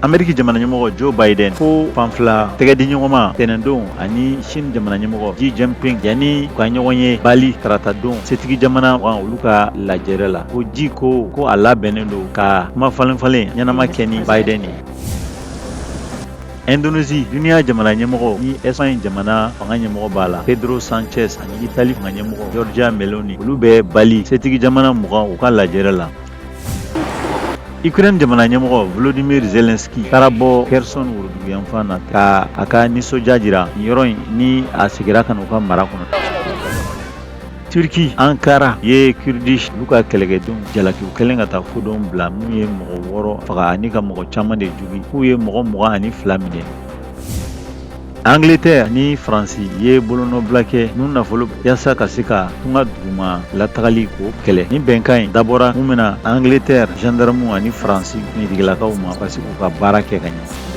Ameriki jamana ɲɛmɔgɔ Joe Biden ko fan fila tɛgɛdiɲɔgɔnma tɛnɛndon ani Chine jamana ɲɛmɔgɔ Xi Jinping yanni u ka ɲɔgɔn ye Bali taratadon setigi jamana olu ka lajɛrɛ la, ko Xi ko ko a labɛnnen don ka kuma falen falen ɲɛnama kɛ ni Biden ye. Indonésie, duniya jamana ɲɛmɔgɔ ni Espagne jamana fanga ɲɛmɔgɔ b'a la, Pedro Sanchez, ani Italie fanga ɲɛmɔgɔ Giorgia Meloni, olu bɛ Bali setigi jamana 20 u ka lajɛrɛ la. Ukraine jamana ɲɛmɔgɔ Volodymyr Zelensky taara bɔ Kherson woroduguyanfan na ka a ka nisɔndiya jira nin yɔrɔ in ni a segira ka n'u ka mara kɔnɔ. Turki, Ankara ye Kurdish olu ka kɛlɛkɛdenw jalaki u kɛlen ka taa kodɔn bila mun ye mɔgɔ 6 faga ani ka mɔgɔ caman de jogi, k'u ye mɔgɔ 22 minɛ. Angleterre ni Faransi ye bolonɔbila kɛ n'u nafolo yaasa ka se ka tunga duguma latagali k'o kɛlɛ. Ni bɛnkan in dabɔra mun bɛna Angleterre gendarme ani Faransi finitigilakaw ma ka se k'u ka baara kɛ ka ɲɛ.